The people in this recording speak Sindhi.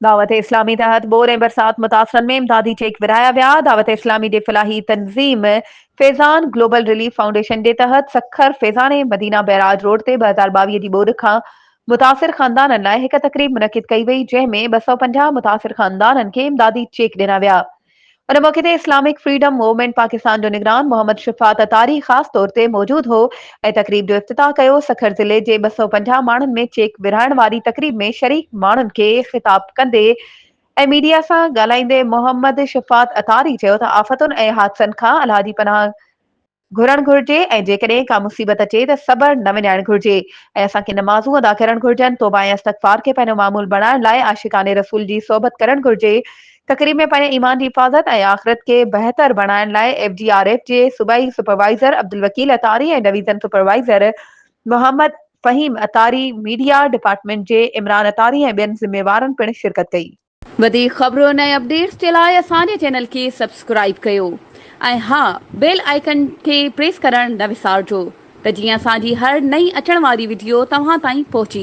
دعوت اسلامي تحت ٻوڏ ۽ برسات متاثرن ۾ امدادي چيڪ ورهايا ويا، دعوت اسلامي جي فلاحي تنظيم فيضان گلوبل رليف فائونڊيشن جي تحت سکر فيضان مدينه بئراج روڊ تي 2022 جي ٻوڏ کان متاثر خاندانن لاء هڪ تقريب منعقد ڪئي وئي جنهن ۾ 250 متاثر خاندانن کي امدادي چيڪ ڏنا ويا. ان موقعي تي اسلامڪ فريڊم موومينٽ پاڪستان جو نگران محمد شفاعت عطاري خاص طور تي موجود هو ۽ تقريب جو افتتاح ڪيو. سکر ضلعي جي 250 ماڻهن ۾ چيڪ ورهائڻ واري تقريب ۾ شريڪ ماڻهن کي خطاب ڪندي ۽ ميڊيا سان ڳالهائيندي محمد شفاعت عطاري چيو ته آفتن ۽ حادثن کان الله جي پناهه گهرڻ گهرجي ۽ جيڪڏهن ڪا مصيبت اچي ته صبر نه وڃائڻ گهرجي ۽ اسان کي نمازون ادا ڪرڻ گهرجن، توبه ۽ استغفار کي پنهنجو معمول بڻائڻ لاء عاشقان رسول جي صحبت ڪرڻ گهرجي، تقريب ۾ پنهنجي ايمان جي حفاظت ۽ آخرت کي بهتر بڻائڻ لاء ايف جي آر ايف جي صوبائي supervisor Abdul Wakeel Attari ۽ division supervisor Muhammad Faheem Attari, media department جي عمران عطاري ۽ ٻين ذميوارن پڻ شرڪت ڪئي. وڌيڪ خبرن ۽ اپڊيٽس جي لاء اسان جي چينل کي سبسڪرائيب ڪيو ۽ ها بيل آئيڪن کي پريس ڪرڻ نه وسارجو ته جيئن اسان جي هر نئين اچڻ واري وڊيو توهان تائين پهچي.